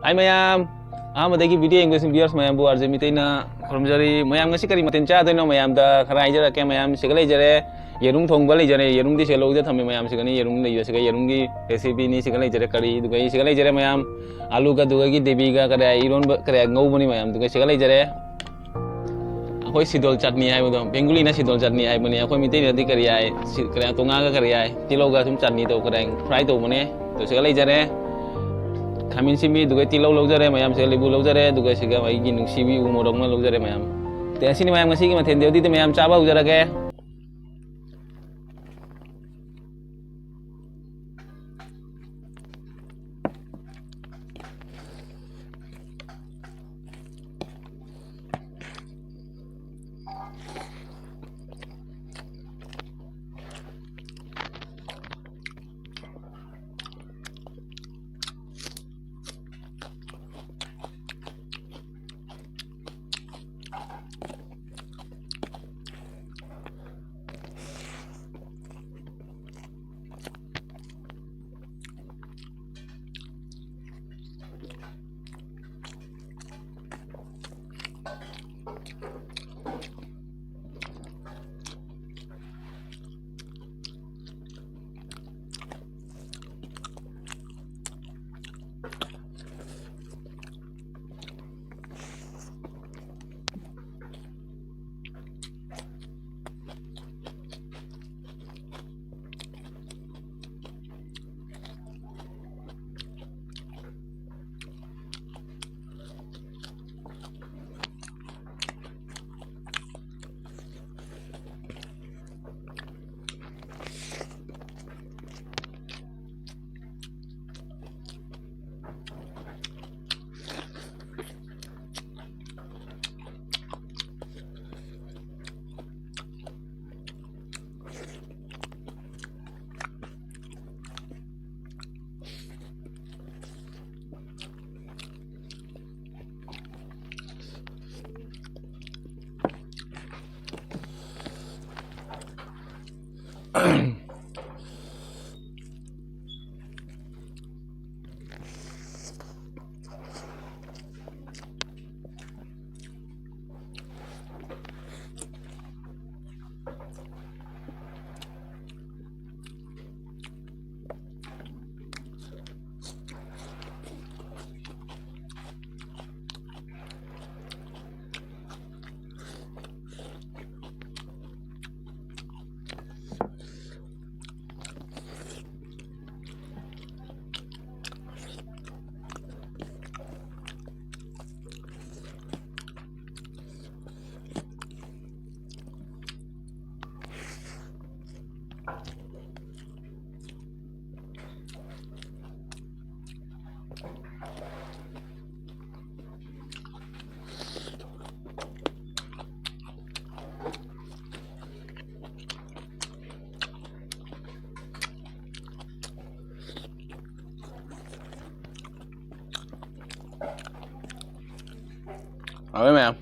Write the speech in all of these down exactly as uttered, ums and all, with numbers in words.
ꯍꯥꯏ ꯃꯌꯥꯝ, ꯑꯍꯥꯟꯕꯗꯒꯤ video ꯌꯦꯡꯕꯁꯤꯡ viewers ꯃꯌꯥꯝꯕꯨ R J ꯃꯤꯇꯩꯅ ꯈꯨꯔꯨꯝꯖꯔꯤ꯫ ꯃꯌꯥꯝ ꯉꯁꯤ ꯀꯔꯤ ꯃꯊꯦꯜ ꯆꯥꯗꯣꯏꯅꯣ? ꯃꯌꯥꯝꯗ ꯈꯔ ꯍꯥꯏꯖꯔꯛꯀꯦ꯫ ꯃꯌꯥꯝ ꯁꯤꯒ ꯂꯩꯖꯔꯦ, ꯌꯦꯔꯨꯝ ꯊꯣꯡꯕ ꯂꯩꯖꯔꯦ, ꯌꯦꯔꯨꯝꯗꯤ ꯁꯤꯒ ꯂꯧꯗ ꯊꯝꯃꯦ꯫ ꯃꯌꯥꯝ ꯁꯤꯒꯅꯤ ꯌꯦꯔꯨꯝ ꯂꯩꯕ, ꯁꯤꯒ ꯌꯦꯔꯨꯝꯒꯤ recipeꯅꯤ꯫ ꯁꯤꯒ ꯂꯩꯖꯔꯦ ꯀꯔꯤ, ꯑꯗꯨꯒ ꯑꯩ ꯁꯤꯒ ꯂꯩꯖꯔꯦ ꯃꯌꯥꯝ, ꯑꯂꯨꯒ ꯑꯗꯨꯒ ꯗꯦꯕꯤꯒ ꯀꯔꯤ ꯏꯔꯣꯟꯕ ꯀꯔꯤ ꯉꯧꯕꯅꯤ ꯃꯌꯥꯝ꯫ ꯑꯗꯨꯒ ꯁꯤꯒ ꯂꯩꯖꯔꯦ ꯑꯩꯈꯣꯏ ꯁꯤꯗꯣꯜ ꯆꯠꯅꯤ ꯍꯥꯏꯕꯗꯣ, ꯕꯦꯡꯒꯨꯂꯤꯅ ꯁꯤꯗꯣꯜ ꯆꯠꯅꯤ ꯍꯥꯏꯕꯅꯤ꯫ ꯑꯩꯈꯣꯏ ꯃꯤꯇꯩꯅꯗꯤ ꯀꯔꯤ ꯍꯥꯏ? ꯁꯤ-, ꯀꯔꯤ, ꯇꯣꯉꯥꯟꯒ ꯀꯔꯤ ꯍꯥꯏ? ꯇꯤꯜꯍꯧꯒ ꯁꯨꯝ ꯆꯠꯅꯤ ꯇꯧ, ꯀꯔꯤ fry ꯇꯧꯕꯅꯦ꯫ ꯑꯗꯨ ꯁꯤꯒ ꯂꯩꯖꯔꯦ꯫ ꯈꯥꯃꯦꯟ ꯁꯤꯟꯕꯤ, ꯑꯗꯨꯒ ꯇꯤꯜꯍꯧ ꯂꯧꯖꯔꯦ ꯃꯌꯥꯝ, ꯁꯤꯒ ꯂꯦꯕꯨ ꯂꯧꯖꯔꯦ, ꯑꯗꯨꯒ ꯁꯤꯒ ꯑꯩꯒꯤ ꯅꯨꯡꯁꯤꯕꯤ ꯎ ꯃꯣꯔꯣꯛ ꯑꯃ ꯂꯧꯖꯔꯦ ꯃꯌꯥꯝ꯫ ꯇꯦ, ꯑꯁꯤꯅꯤ ꯃꯌꯥꯝ ꯉꯁꯤꯒꯤ ꯃꯊꯦꯜꯗꯤ꯫ ꯑꯗꯨꯗꯤ ꯃꯌꯥꯝ ꯆꯥꯕ ꯍꯧꯖꯔꯒꯦ꯫ ꯍꯥꯎꯋꯦ ꯃꯌꯥꯝ꯫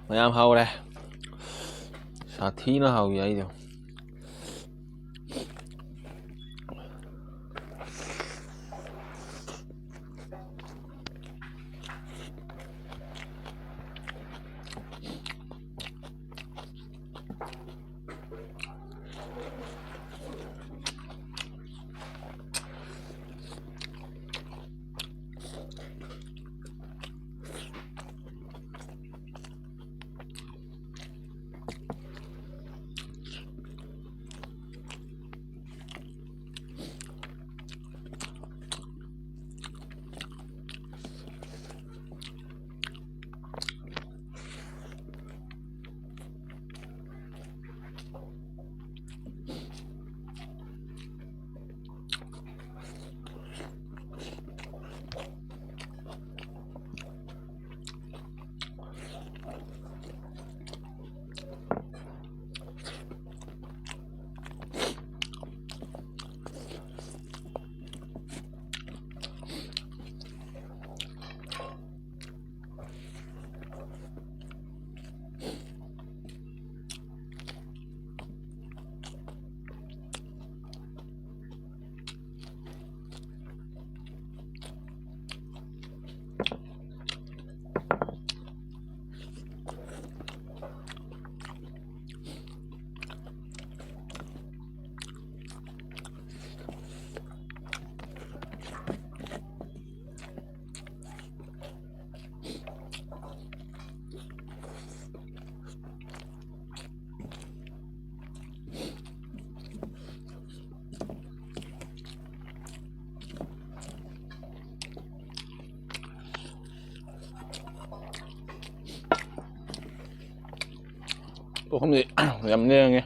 ꯃꯌꯥꯝ ꯍꯥꯎꯔꯦ꯫ ꯁꯥꯊꯤꯅ ꯍꯥꯎꯏ ꯑꯩꯗꯣ꯫ ꯄꯨꯈꯝꯗꯤ ꯌꯥꯝ ꯂꯦꯡꯉꯦ꯫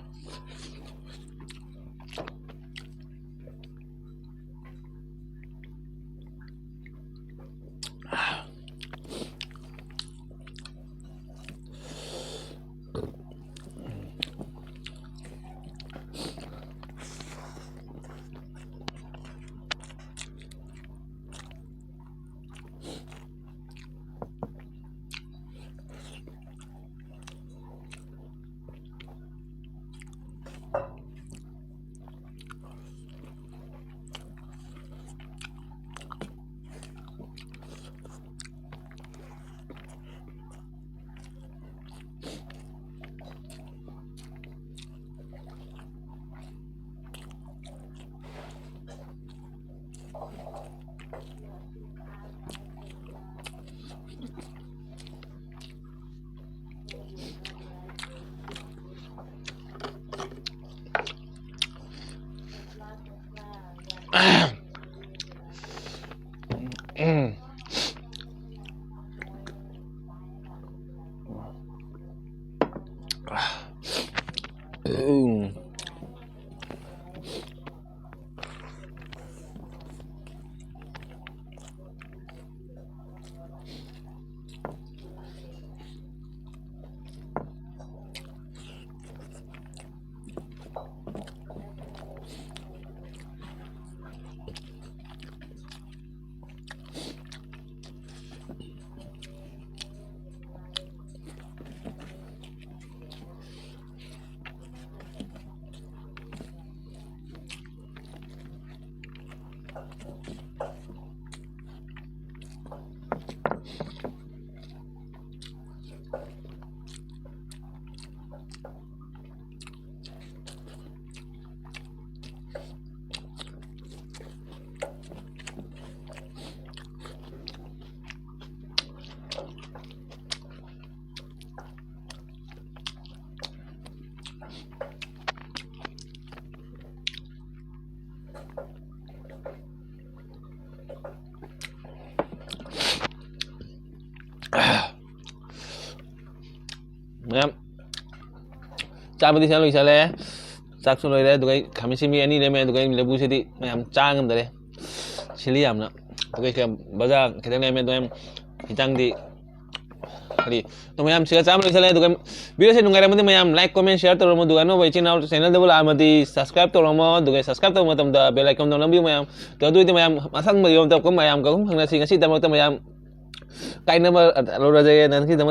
ꯃꯌꯥꯝ ꯆꯥꯕꯗꯤ ꯆꯥ ꯂꯣꯏꯁꯜꯂꯦ꯫ ꯆꯥꯛꯁꯨ ꯂꯣꯏꯔꯦ꯫ ꯑꯗꯨꯒ ꯑꯩ ꯈꯥꯃꯦꯟ ꯑꯁꯤꯟꯕꯤ ꯑꯅꯤ ꯂꯩꯔꯝꯃꯦ꯫ ꯑꯗꯨꯒ ꯑꯩ ꯂꯐꯨꯁꯤꯗꯤ ꯃꯌꯥꯝ ꯆꯥ ꯉꯝꯗꯔꯦ, ꯁꯤꯜꯂꯤ ꯌꯥꯝꯅ꯫ ꯑꯗꯨꯒ ꯑꯩ ꯕꯖꯥꯔ ꯈꯤꯇꯪ ꯂꯩꯔꯝꯃꯦ꯫ ꯑꯗꯨꯒ ꯌꯥꯝ ꯍꯤꯟꯖꯥꯡꯗꯤ ꯍꯥꯏꯗꯤ ꯑꯗꯨ ꯃꯌꯥꯝ ꯁꯤꯒ ꯆꯥꯕ ꯂꯣꯏꯁꯜꯂꯦ꯫ ꯑꯗꯨꯒ ꯚꯤꯗꯤꯑꯣꯁꯦ ꯅꯨꯡꯉꯥꯏꯔꯝꯃꯗꯤ ꯃꯌꯥꯝ like, comment, share ꯇꯧꯔꯝꯃꯣ꯫ ꯑꯗꯨꯒ ꯑꯅꯧꯕ ꯏꯆꯤꯟ ꯏꯅꯥꯎ ꯆꯦꯅꯦꯜꯗꯕꯨ ꯂꯥꯛꯑꯝꯃꯗꯤ subscribe ꯇꯧꯔꯝꯃꯣ꯫ ꯑꯗꯨꯒ subscribe ꯇꯧꯕ ꯃꯇꯝꯗ bell icon ꯗꯣ ꯅꯝꯕꯤꯌꯨ ꯃꯌꯥꯝ꯫ ꯑꯗꯨ ꯑꯣꯏꯗꯤ ꯃꯌꯥꯝ ꯃꯊꯪ ꯚꯤꯗꯤꯑꯣ ꯑꯃꯗ ꯑꯃꯨꯛꯀ ꯃꯌꯥꯝꯒ ꯑꯃꯨꯛ ꯐꯪꯅꯁꯤ꯫ ꯉꯁꯤꯒꯤꯗꯃꯛꯇ ꯃꯌꯥꯝ ꯀꯥꯏꯅꯕ ꯂꯧꯔꯁꯦ꯫ ꯉꯁꯤꯒꯤꯗꯃꯛ